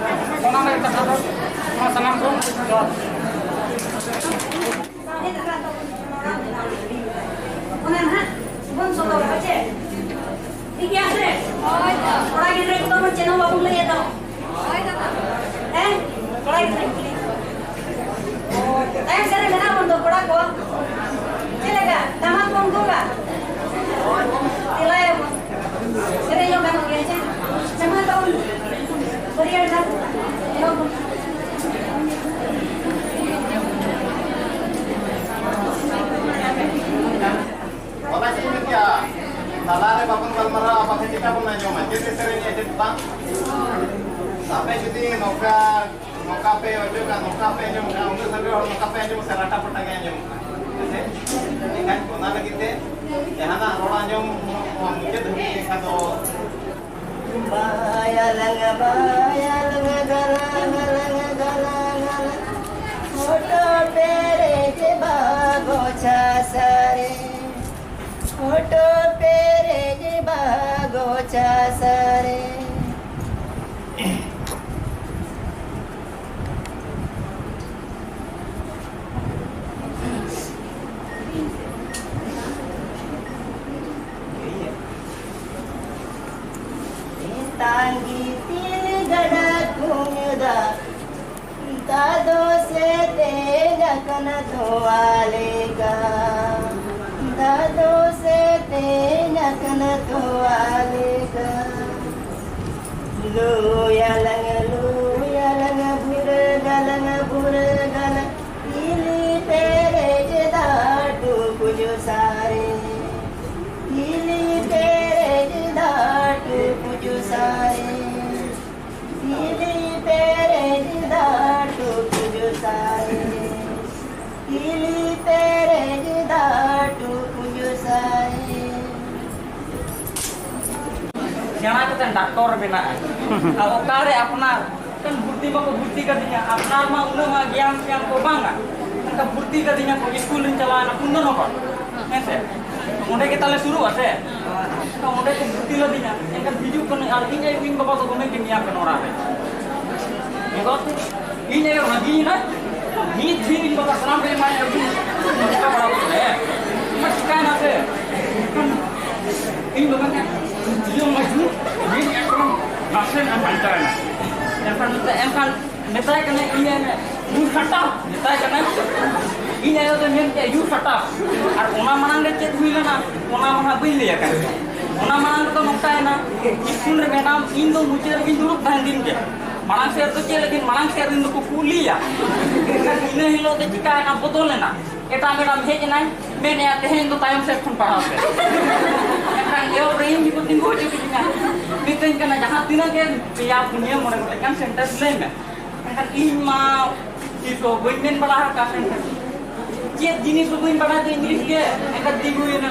ᱚᱱᱟ ᱞᱟᱹᱜᱤᱫ ᱠᱟᱛᱷᱟ ᱫᱚ ᱱᱚᱣᱟ ᱥᱟᱱᱟᱢ ᱠᱚ ᱡᱚᱦᱟᱨ᱾ ᱚᱱᱟ ᱱᱟᱦᱟᱜ ᱵᱚᱱ ᱥᱚᱫᱚᱨᱟ, ᱪᱮ? ᱴᱷᱤᱠ ᱜᱮᱭᱟ ᱥᱮ? ᱦᱳᱭ ᱛᱚ᱾ ᱠᱚᱲᱟ ᱜᱤᱫᱽᱨᱟᱹ ᱠᱚᱫᱚ ᱵᱚᱱ ᱪᱮᱫ ᱦᱚᱸ ᱵᱟᱵᱚᱱ ᱞᱟᱹᱭᱟ ᱛᱚ? ᱦᱳᱭ ᱫᱟᱫᱟ᱾ ᱦᱮᱸ? ᱠᱚᱲᱟ ᱜᱤᱫᱽᱨᱟᱹ᱾ ᱛᱟᱭᱚᱢ ᱥᱮᱫ ᱨᱮ ᱢᱮᱱᱟᱜ ᱵᱚᱱ ᱫᱚ ᱠᱚᱲᱟ ᱠᱚ᱾ ᱪᱮᱫ ᱞᱮᱠᱟ? ᱴᱟᱢᱟᱠ ᱵᱚᱱ ᱜᱚᱜᱟ? ᱛᱮᱞᱟᱭᱟᱵᱚᱱ᱾ ᱥᱮᱨᱮᱧ ᱦᱚᱸ ᱜᱟᱱᱚᱜ ᱜᱮᱭᱟ, ᱪᱮ? ᱥᱮ ᱢᱟ ᱛᱟᱵᱚᱱ᱾ ᱚᱱᱟ ᱪᱮᱫ ᱤᱧ ᱢᱮᱱ ᱠᱮᱭᱟ, ᱛᱟᱞᱟᱨᱮ ᱵᱟᱵᱚᱱ ᱜᱟᱞᱢᱟᱨᱟᱣᱟ, ᱵᱟᱠᱷᱟᱱ ᱪᱮᱠᱟ ᱵᱚᱱ ᱟᱸᱡᱚᱢᱟ? ᱪᱮᱫ ᱮ ᱥᱮᱨᱮᱧᱮᱫᱼᱟ, ᱪᱮᱫ ᱵᱟᱝ? ᱟᱯᱮ ᱡᱩᱫᱤ ᱱᱚᱝᱠᱟ, ᱱᱚᱝᱠᱟ ᱯᱮ ᱚᱪᱚᱜᱟ, ᱱᱚᱝᱠᱟ ᱯᱮ ᱟᱸᱡᱚᱢ ᱠᱟᱜᱼᱟ, ᱩᱱᱟᱹᱜ ᱥᱟᱸᱜᱮ ᱦᱚᱲ ᱱᱚᱝᱠᱟ ᱯᱮ ᱟᱸᱡᱚᱢᱟ ᱥᱮ ᱨᱟᱴᱟ ᱯᱟᱴᱟ ᱜᱮ ᱟᱸᱡᱚᱢᱚᱜ ᱠᱟᱱᱟ? ᱦᱮᱸ ᱥᱮ? ᱮᱱᱠᱷᱟᱱ ᱚᱱᱟ ᱞᱟᱹᱜᱤᱫ ᱛᱮ ᱡᱟᱦᱟᱱᱟᱜ ᱨᱚᱲ ᱟᱸᱡᱚᱢ ᱢᱩᱪᱟᱹᱫ ᱫᱷᱟᱹᱵᱤᱡ ᱮᱱᱠᱷᱟᱱ ᱫᱚ ᱵᱟᱭᱟ ᱞᱟᱝᱟ, ᱵᱟᱭᱟ ᱞᱟᱝᱟ, ᱜᱟᱞᱟ, ᱜᱟᱞᱟ, ᱜᱟᱞᱟ, ᱜᱟᱞᱟ᱾ ᱦᱚᱴᱚᱜ ᱯᱮᱨᱮᱡ ᱵᱟᱜᱚᱪᱷᱟ ᱥᱟᱨᱮ, ᱦᱚᱴᱚᱜ ᱯᱮᱨᱮᱡ ᱵᱟᱜᱚᱪᱷᱟ ᱥᱟᱨᱮ᱾ ᱛᱟᱸᱜᱤ ᱛᱤᱞ ᱜᱟᱰᱟ ᱠᱩᱧ ᱫᱟᱜ, ᱫᱟᱜ ᱫᱚ ᱥᱮᱛᱮᱧ ᱟᱠᱟᱱᱟ ᱛᱚᱣᱟ ᱞᱮᱠᱟ, ᱫᱟᱜ ᱫᱚ ᱥᱮᱛᱮᱧ ᱟᱠᱟᱱᱟ ᱛᱚᱣᱟ ᱞᱮᱠᱟ᱾ ᱞᱩᱭᱟᱞᱟᱝ, ᱞᱩᱭᱟᱞᱟᱝ, ᱵᱷᱩᱨᱟᱹᱜᱟᱞᱟᱝ, ᱵᱷᱩᱨᱟᱹᱜᱟᱞᱟᱝ, ᱦᱤᱞᱤ ᱯᱮᱨᱮᱡ ᱫᱟᱜ ᱴᱩᱠᱩᱡ ᱥᱟᱨᱮ, ᱦᱤᱞᱤ ᱯᱮᱨᱮᱡ ᱫᱟᱜ ᱴᱩᱠᱩᱡ ᱥᱟᱨᱮ, ᱦᱤᱞᱤ ᱯᱮᱨᱮᱡ ᱫᱟᱜ ᱴᱩᱠᱩᱡ ᱥᱟᱨᱮ, ᱦᱤᱞᱤ ᱯᱮᱨᱮᱡ ᱫᱟᱜ ᱴᱩᱠᱩᱡ ᱥᱟᱨᱮ᱾ ᱥᱮᱬᱟ ᱠᱟᱛᱮ ᱰᱟᱠᱛᱚᱨ ᱵᱮᱱᱟᱜᱼᱟ᱾ ᱟᱨ ᱚᱠᱟᱨᱮ ᱟᱯᱱᱟᱨ ᱢᱤᱫᱴᱮᱱ ᱵᱷᱩᱨᱛᱤ ᱵᱟᱠᱚ ᱵᱷᱩᱨᱛᱤ ᱠᱟᱫᱤᱧᱟ, ᱟᱯᱱᱟᱨ ᱢᱟ ᱩᱱᱟᱹᱜ ᱢᱟ ᱜᱮᱭᱟᱱ ᱥᱮᱭᱟᱱ ᱠᱚ ᱵᱟᱝᱟ, ᱚᱱᱠᱟ ᱵᱷᱩᱨᱛᱤ ᱠᱟᱫᱤᱧᱟ ᱠᱚ, ᱥᱠᱩᱞ ᱨᱤᱧ ᱪᱟᱞᱟᱣᱮᱱᱟ ᱠᱩᱱᱫᱚᱱᱚᱜᱚᱨ, ᱦᱮᱸ ᱥᱮ, ᱚᱸᱰᱮ ᱜᱮ ᱛᱟᱞᱮ ᱥᱩᱨᱩᱜᱼᱟ ᱥᱮ, ᱛᱚ ᱚᱸᱰᱮ ᱠᱚ ᱵᱷᱩᱨᱛᱤ ᱞᱮᱫᱤᱧᱟ᱾ ᱮᱱᱠᱷᱟᱱ ᱦᱤᱡᱩᱜ ᱠᱟᱹᱱᱟᱹᱧ ᱟᱨ ᱤᱧ ᱟᱭᱳ ᱤᱧ ᱵᱟᱵᱟ ᱫᱚ ᱫᱚᱢᱮ ᱠᱤᱱ ᱧᱮᱞ ᱠᱟᱱᱟ ᱚᱲᱟᱜ ᱨᱮ᱾ ᱮᱸᱜᱚᱛ, ᱤᱧ ᱟᱭᱳ ᱨᱟᱹᱜᱤᱭᱮᱱᱟ, ᱢᱤᱫ ᱫᱤᱱ ᱤᱧ ᱵᱟᱵᱟ ᱥᱟᱱᱟᱢ ᱠᱚ ᱮᱢᱟᱭ ᱟᱹᱜᱩ, ᱱᱚᱝᱠᱟ ᱵᱟᱲᱟ ᱠᱟᱛᱮ, ᱢᱟ ᱪᱤᱠᱟᱭᱮᱱᱟ ᱥᱮ? ᱮᱱᱠᱷᱟᱱ ᱤᱧ ᱵᱟᱵᱟ ᱢᱮᱱ, ᱤᱭᱟᱹ ᱢᱟᱹᱡᱷᱤ, ᱢᱤᱫ ᱮᱠᱫᱚᱢ ᱱᱟᱥᱮ ᱮᱢ ᱵᱟᱧᱪᱟᱣᱮᱱᱟ᱾ ᱮᱱᱠᱷᱟᱱ ᱢᱮᱛᱟᱭ, ᱮᱱᱠᱷᱟᱱ ᱢᱮᱛᱟᱭ ᱠᱟᱱᱟᱭ, ᱤᱭᱟᱹ ᱢᱮ, ᱨᱩ ᱥᱟᱴᱟᱣ, ᱢᱮᱛᱟᱭ ᱠᱟᱱᱟᱭ, ᱤᱧ ᱟᱭᱳ ᱫᱚᱭ ᱢᱮᱱ ᱠᱮᱜᱼᱟ, "ᱨᱩ ᱥᱟᱴᱟᱣ", ᱟᱨ ᱚᱱᱟ ᱢᱟᱲᱟᱝ ᱨᱮ ᱪᱮᱫ ᱦᱩᱭ ᱞᱮᱱᱟ, ᱚᱱᱟ ᱢᱟ ᱦᱟᱸᱜ ᱵᱟᱹᱧ ᱞᱟᱹᱭ ᱟᱠᱟᱫ ᱯᱮᱭᱟ᱾ ᱚᱱᱟ ᱢᱟᱲᱟᱝ ᱨᱮᱫᱚ ᱱᱚᱝᱠᱟᱭᱮᱱᱟ, ᱤᱥᱠᱩᱞ ᱨᱮ ᱢᱮᱰᱟᱢ, ᱤᱧ ᱫᱚ ᱢᱩᱪᱟᱹᱫ ᱨᱮᱜᱤᱧ ᱫᱩᱲᱩᱵ ᱛᱟᱦᱮᱱ ᱫᱤᱱ ᱜᱮ᱾ ᱢᱟᱲᱟᱝ ᱥᱮᱫ ᱨᱮᱫᱚ ᱪᱮᱫ ᱞᱟᱹᱜᱤᱫ ᱢᱟᱲᱟᱝ ᱥᱮᱫ ᱨᱮᱱ ᱫᱚᱠᱚ ᱠᱩᱞᱤᱭᱟ? ᱤᱱᱟᱹ ᱦᱤᱞᱳᱜ ᱫᱚ ᱪᱤᱠᱟᱭᱮᱱᱟ, ᱵᱚᱫᱚᱞᱮᱱᱟ᱾ ᱮᱴᱟᱜ ᱢᱮᱰᱟᱢ ᱦᱮᱡ ᱮᱱᱟᱭ, ᱢᱮᱱᱮᱫᱼᱟ, "ᱛᱮᱦᱮᱧ ᱫᱚ ᱛᱟᱭᱚᱢ ᱥᱮᱫ ᱠᱷᱚᱱ ᱯᱟᱲᱦᱟᱣ ᱯᱮ᱾" ᱮᱱᱠᱷᱟᱱ ᱮᱦᱚᱵ ᱨᱮ ᱤᱧ ᱜᱮᱠᱚ ᱛᱤᱸᱜᱩ ᱦᱚᱪᱚ ᱠᱤᱫᱤᱧᱟ᱾ ᱢᱤᱛᱟᱹᱧ ᱠᱟᱱᱟ, "ᱡᱟᱦᱟᱸ ᱛᱤᱱᱟᱹᱜ ᱜᱮ ᱯᱮᱭᱟ, ᱯᱩᱱᱭᱟᱹ, ᱢᱚᱬᱮ ᱜᱚᱴᱮᱡ ᱜᱟᱱ sentence ᱞᱟᱹᱭ ᱢᱮ᱾" ᱮᱱᱠᱷᱟᱱ ᱤᱧ ᱢᱟ ᱛᱤᱥ ᱦᱚᱸ ᱵᱟᱹᱧ ᱢᱮᱱ ᱵᱟᱲᱟ ᱟᱠᱟᱫ sentence᱾ ᱪᱮᱫ ᱡᱤᱱᱤᱥ ᱦᱚᱸ ᱵᱟᱹᱧ ᱵᱟᱲᱟᱭ ᱫᱚ English ᱜᱮ᱾ ᱮᱱᱠᱷᱟᱱ ᱛᱤᱸᱜᱩᱭᱮᱱᱟ᱾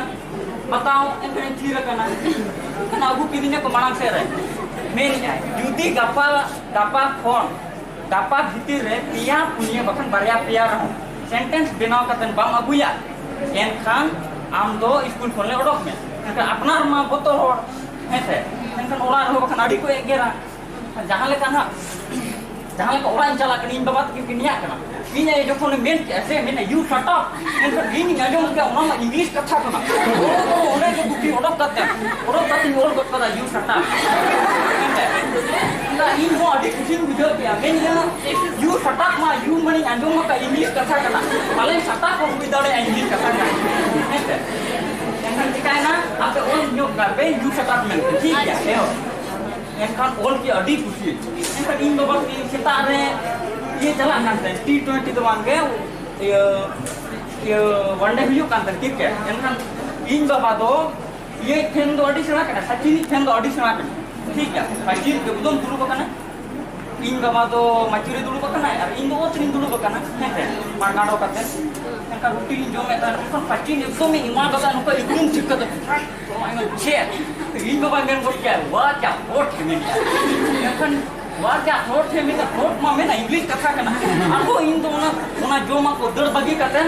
ᱵᱟᱛᱟᱣ, ᱮᱱᱠᱷᱟᱱ ᱛᱷᱤᱨ ᱟᱠᱟᱱᱟ᱾ ᱮᱱᱠᱷᱟᱱ ᱟᱹᱜᱩ ᱠᱤᱫᱤᱧᱟ ᱠᱚ ᱢᱟᱲᱟᱝ ᱥᱮᱫ ᱨᱮ᱾ ᱢᱮᱱᱮᱫᱼᱟᱭ, ᱡᱩᱫᱤ ᱜᱟᱯᱟ, ᱜᱟᱯᱟ ᱠᱷᱚᱱ, ᱜᱟᱯᱟ ᱵᱷᱤᱛᱤᱨ ᱨᱮ ᱯᱮᱭᱟ ᱯᱩᱱᱭᱟᱹ ᱵᱟᱠᱷᱟᱱ ᱵᱟᱨᱭᱟ ᱯᱮᱭᱟ ᱨᱮᱦᱚᱸ sentence ᱵᱮᱱᱟᱣ ᱠᱟᱛᱮ ᱵᱟᱢ ᱟᱹᱜᱩᱭᱟ, ᱮᱱᱠᱷᱟᱱ ᱟᱢ ᱫᱚ ᱤᱥᱠᱩᱞ ᱠᱷᱚᱱ ᱞᱮ ᱚᱰᱚᱠ ᱢᱮ᱾ ᱮᱱᱠᱷᱟᱱ ᱟᱯᱱᱟᱨ ᱢᱟ ᱵᱚᱛᱚᱨ ᱦᱚᱲ, ᱦᱮᱸ ᱥᱮ? ᱮᱱᱠᱷᱟᱱ ᱚᱲᱟᱜ ᱨᱮᱦᱚᱸ ᱵᱟᱠᱷᱟᱱ ᱟᱹᱰᱤ ᱠᱚ ᱮᱜᱮᱨᱟ᱾ ᱡᱟᱦᱟᱸ ᱞᱮᱠᱟ ᱱᱟᱦᱟᱜ, ᱡᱟᱦᱟᱸ ᱞᱮᱠᱟ ᱚᱲᱟᱜ ᱤᱧ ᱪᱟᱞᱟᱜ ᱠᱟᱱᱟ, ᱤᱧ ᱵᱟᱵᱟ ᱛᱟᱹᱠᱤᱱ ᱠᱤᱱ ᱱᱮᱭᱟᱜ ᱠᱟᱱᱟ᱾ ᱤᱧ ᱟᱭᱳ ᱡᱚᱠᱷᱚᱱᱮ ᱢᱮᱱ ᱠᱮᱜᱼᱟ ᱥᱮ, ᱢᱮᱱᱟ, "You shut up!" ᱮᱱᱠᱷᱟᱱ ᱤᱧ ᱟᱸᱡᱚᱢ ᱠᱮᱜᱼᱟ, ᱚᱱᱟ ᱢᱟ English ᱠᱟᱛᱷᱟ ᱠᱟᱱᱟ᱾ ᱚᱸᱰᱮ ᱜᱮ ᱜᱩᱯᱤ ᱚᱰᱚᱠ ᱠᱟᱛᱮ, ᱚᱰᱚᱠ ᱠᱟᱛᱮᱧ ᱚᱞ ᱜᱚᱫ ᱠᱟᱫᱟ, "You shut up!" ᱢᱮᱱᱛᱮ᱾ ᱚᱱᱟ ᱤᱧ ᱦᱚᱸ ᱟᱹᱰᱤ ᱠᱩᱥᱤᱧ ᱵᱩᱡᱷᱟᱹᱣ ᱠᱮᱜᱼᱟ᱾ ᱢᱮᱱ ᱜᱮᱭᱟ, "You shut up ᱢᱟ, you ᱢᱟᱱᱮᱧ ᱟᱸᱡᱚᱢ ᱟᱠᱟᱫ English ᱠᱟᱛᱷᱟ ᱠᱟᱱᱟ, ᱯᱟᱞᱮᱱ shut up ᱦᱚᱸ ᱦᱩᱭ ᱫᱟᱲᱮᱭᱟᱜᱼᱟ English ᱠᱟᱛᱷᱟ ᱠᱟᱱᱟ", ᱦᱮᱸ ᱥᱮ? ᱮᱱᱠᱷᱟᱱ ᱪᱤᱠᱟᱭᱮᱱᱟ, ᱟᱯᱮ ᱚᱞ ᱧᱚᱜ ᱠᱟᱜ ᱯᱮ, "You shut up" ᱢᱮᱱᱛᱮ, ᱴᱷᱤᱠ ᱜᱮᱭᱟ, ᱮᱦᱚᱵ᱾ ᱮᱱᱠᱷᱟᱱ ᱚᱞ ᱠᱮᱜᱼᱟ ᱟᱹᱰᱤ ᱠᱩᱥᱤ᱾ ᱮᱱᱠᱷᱟᱱ ᱤᱧ ᱵᱟᱵᱟ ᱛᱤᱠᱤᱱ ᱥᱮᱛᱟᱜ ᱨᱮ ᱤᱭᱟᱹ ᱪᱟᱞᱟᱜ ᱠᱟᱱ ᱛᱟᱦᱮᱸᱫ, T twenty ᱫᱚ ᱵᱟᱝ ᱜᱮ, ᱤᱭᱟᱹ, ᱤᱭᱟᱹ, one day ᱦᱩᱭᱩᱜ ᱠᱟᱱ ᱛᱟᱦᱮᱸᱫ cricket᱾ ᱮᱱᱠᱷᱟᱱ ᱤᱧ ᱵᱟᱵᱟ ᱫᱚ ᱤᱭᱟᱹ fan ᱫᱚ ᱟᱹᱰᱤ ᱥᱮᱬᱟ ᱠᱟᱱᱟ, ᱥᱟᱪᱤᱱᱤᱡ fan ᱫᱚ ᱟᱹᱰᱤ ᱥᱮᱬᱟ ᱠᱟᱱᱟ, ᱴᱷᱤᱠ ᱜᱮᱭᱟ, ᱥᱟᱪᱤᱱ ᱮᱠᱫᱚᱢ ᱫᱩᱲᱩᱵ ᱟᱠᱟᱱᱟ᱾ ᱤᱧ ᱵᱟᱵᱟ ᱫᱚ ᱢᱟᱹᱪᱤ ᱨᱮ ᱫᱩᱲᱩᱵ ᱟᱠᱟᱱᱟᱭ ᱟᱨ ᱤᱧ ᱫᱚ ᱚᱛ ᱨᱤᱧ ᱫᱩᱲᱩᱵ ᱟᱠᱟᱱᱟ, ᱦᱮᱸ ᱥᱮ, ᱯᱟᱲᱜᱟᱰᱚ ᱠᱟᱛᱮ᱾ ᱮᱱᱠᱷᱟᱱ ᱨᱩᱴᱤ ᱞᱤᱧ ᱡᱚᱢᱮᱫ ᱛᱟᱦᱮᱸᱫ, ᱮᱱᱠᱷᱟᱱ ᱥᱟᱪᱤᱱ ᱮᱠᱫᱚᱢ ᱤᱧ ᱮᱢᱟ ᱠᱟᱫᱟ, ᱱᱚᱝᱠᱟ ᱤᱠᱲᱩᱢ ᱴᱷᱤᱠ ᱠᱟᱛᱮ ᱪᱮᱫ? ᱤᱧ ᱵᱟᱵᱟᱭ ᱢᱮᱱ ᱜᱚᱫ ᱠᱮᱜᱼᱟ, "ᱣᱟ ᱠᱭᱟ ᱦᱚᱴ ᱦᱮ ᱢᱮᱱᱮᱭᱟ?" ᱮᱱᱠᱷᱟᱱ, "ᱣᱟ ᱠᱭᱟ ᱦᱚᱴ ᱦᱮ?" ᱢᱮᱱᱟ, ᱦᱚᱴ ᱢᱟ ᱢᱮᱱᱟ, English ᱠᱟᱛᱷᱟ ᱠᱟᱱᱟ᱾ ᱟᱫᱚ ᱤᱧ ᱫᱚ ᱚᱱᱟ, ᱚᱱᱟ ᱡᱚᱢᱟᱜ ᱠᱚ ᱫᱟᱹᱲ ᱵᱟᱹᱜᱤ ᱠᱟᱛᱮ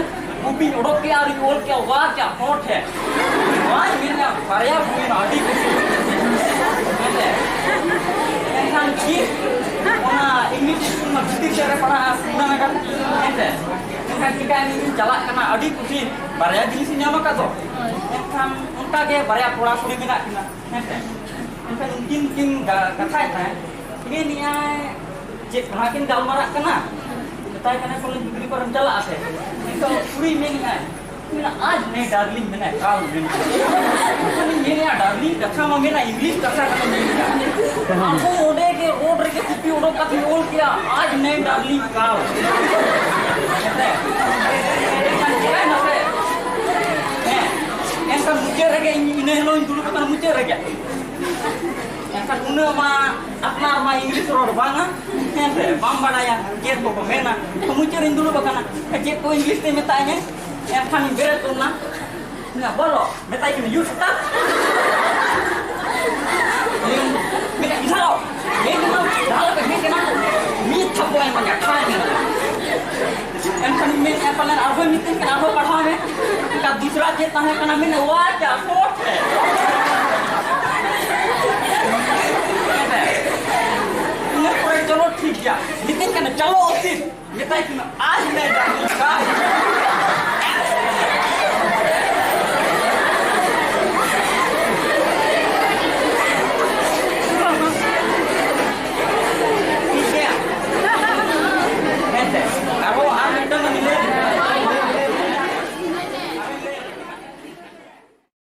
ᱜᱩᱯᱤᱧ ᱚᱰᱚᱠ ᱠᱮᱜᱼᱟ ᱟᱨᱤᱧ ᱚᱞ ᱠᱮᱜᱼᱟ, "ᱣᱟ ᱠᱭᱟ ᱦᱚᱴ ᱦᱮ?" ᱱᱚᱣᱟᱧ ᱢᱮᱱᱟ, ᱵᱟᱨᱭᱟ ᱦᱩᱭᱱᱟ, ᱟᱹᱰᱤ ᱠᱩᱥᱤ᱾ ᱦᱮᱸᱥᱮ? ᱮᱱᱠᱷᱟᱱ ᱴᱷᱤᱠ ᱚᱱᱟ English ᱥᱠᱩᱞ ᱢᱟ ᱵᱷᱤᱛᱤᱨ ᱥᱮᱫ ᱨᱮ ᱯᱟᱲᱟᱜᱼᱟ, ᱥᱩᱱᱟᱱᱟᱜᱟᱨ, ᱦᱮᱸᱥᱮ? ᱮᱱᱠᱷᱟᱱ ᱪᱤᱠᱟᱹᱭᱮᱱᱟ, ᱤᱧ ᱪᱟᱞᱟᱜ ᱠᱟᱱᱟ, ᱟᱹᱰᱤ ᱠᱩᱥᱤ, ᱵᱟᱨᱭᱟ ᱡᱤᱱᱤᱥ ᱤᱧ ᱧᱟᱢ ᱟᱠᱟᱫ ᱫᱚ᱾ ᱮᱱᱠᱷᱟᱱ ᱚᱱᱠᱟ ᱜᱮ ᱵᱟᱨᱭᱟ ᱠᱚᱲᱟ ᱠᱩᱲᱤ ᱢᱮᱱᱟᱜ ᱠᱤᱱᱟ, ᱦᱮᱸᱥᱮ? ᱮᱱᱠᱷᱟᱱ ᱩᱱᱠᱤᱱ ᱠᱤᱱ ᱜᱟ-, ᱠᱟᱛᱷᱟᱭᱮᱫ ᱛᱟᱦᱮᱸᱫ, ᱢᱮᱱᱮᱫᱼᱟᱭ, ᱪᱮᱫ ᱠᱚ ᱱᱟᱦᱟᱜ ᱠᱤᱱ ᱜᱟᱞᱢᱟᱨᱟᱜ ᱠᱟᱱᱟ? ᱢᱮᱛᱟᱭ ᱠᱟᱱᱟ ᱠᱚ, "ᱜᱤᱫᱽᱨᱟᱹ ᱯᱟᱨᱚᱢ ᱪᱟᱞᱟᱜᱼᱟ ᱥᱮ?" ᱱᱤᱛᱚᱜ ᱠᱩᱲᱤᱭ ᱢᱮᱱᱮᱫᱼᱟᱭ, ᱢᱮᱱᱟ, "ᱟᱡ ᱱᱮ ᱰᱟᱨᱞᱤᱝ ᱢᱮᱱᱟ, ᱠᱟᱞ ᱢᱮᱱᱟ?" ᱢᱮᱱᱟ, "ᱰᱟᱨᱞᱤᱝ ᱠᱟᱛᱷᱟ ᱢᱟ ᱢᱮᱱᱟ, ᱤᱝᱞᱤᱥ ᱠᱟᱛᱷᱟ ᱠᱟᱱᱟ, ᱢᱮᱱᱟ᱾ ᱟᱵᱚ ᱚᱸᱰᱮ ᱜᱮ ᱨᱳᱰ ᱨᱮᱜᱮ ᱠᱚᱯᱤ ᱚᱰᱚᱠ ᱠᱟᱛᱮ ᱚᱞ ᱠᱮᱭᱟ, ᱟᱡ ᱱᱮ ᱰᱟᱨᱞᱤᱝ ᱠᱟᱞ᱾" ᱦᱮᱸ᱾ ᱮᱱᱠᱷᱟᱱ ᱪᱮᱫ ᱮᱱᱟ ᱥᱮ? ᱦᱮᱸ᱾ ᱮᱱᱠᱷᱟᱱ ᱢᱩᱪᱟᱹᱫ ᱨᱮᱜᱮ ᱤᱧ ᱤᱱᱟᱹ ᱦᱤᱞᱳᱜ ᱤᱧ ᱫᱩᱲᱩᱵ ᱟᱠᱟᱱᱟ ᱢᱩᱪᱟᱹᱫ ᱨᱮᱜᱮ᱾ ᱮᱱᱠᱷᱟᱱ ᱩᱱᱟᱹᱜ ᱢᱟ ᱟᱯᱱᱟᱨ ᱢᱟ ᱤᱝᱞᱤᱥ ᱨᱚᱲ ᱵᱟᱝᱟ, ᱦᱮᱸ ᱥᱮ, ᱵᱟᱢ ᱵᱟᱲᱟᱭᱟ ᱪᱮᱫ ᱠᱚᱠᱚ ᱢᱮᱱᱟ᱾ ᱛᱚ ᱢᱩᱪᱟᱹᱫ ᱨᱤᱧ ᱫᱩᱲᱩᱵ ᱟᱠᱟᱱᱟ, ᱪᱮᱫ ᱠᱚ ᱤᱝᱞᱤᱥ ᱛᱮ ᱢᱮᱛᱟᱧᱟ? ᱮᱱᱠᱷᱟᱱᱤᱧ ᱵᱮᱨᱮᱫ ᱜᱚᱫ ᱮᱱᱟ, ᱢᱮᱱᱟ, "ᱵᱚᱞᱚ", ᱢᱮᱛᱟᱭ ᱠᱟᱱᱟ, "ᱭᱩ ᱥᱮᱴ ᱟᱯ!" ᱢᱮᱱᱟ, "ᱤᱫᱷᱟᱨ ᱟᱣ, ᱢᱮᱱ ᱠᱟᱱᱟ, ᱡᱟᱦᱟᱸ ᱞᱮᱠᱟ ᱢᱮᱱ ᱠᱟᱱᱟ, ᱢᱤᱫ ᱛᱷᱟᱯᱚᱲ ᱮᱢᱟᱭᱟ, ᱠᱷᱟᱭ ᱢᱮ᱾" ᱮᱱᱠᱷᱟᱱ ᱤᱧ ᱢᱮᱱᱮᱫᱼᱟ, ᱯᱟᱞᱮᱱ ᱟᱨᱦᱚᱸᱭ ᱢᱤᱛᱟᱹᱧ ᱠᱟᱱᱟ, "ᱟᱨᱦᱚᱸ ᱯᱟᱲᱦᱟᱣ ᱢᱮ᱾" ᱮᱱᱠᱷᱟᱱ ᱫᱩᱥᱨᱟ ᱪᱮᱫ ᱛᱟᱦᱮᱸ ᱠᱟᱱᱟ, ᱢᱮᱱᱮᱫ, "ᱣᱟ ᱪᱟ ᱥᱚᱴ ᱦᱮ?" ᱤᱱᱟᱹ ᱯᱚᱨᱮ ᱪᱚᱞᱚ ᱴᱷᱤᱠ ᱜᱮᱭᱟ, ᱢᱤᱛᱟᱹᱧ ᱠᱟᱱᱟ, "ᱪᱚᱞᱚ ᱚᱥᱤᱛ", ᱢᱮᱛᱟᱭ ᱠᱟᱱᱟ, "ᱟᱡ ᱢᱮ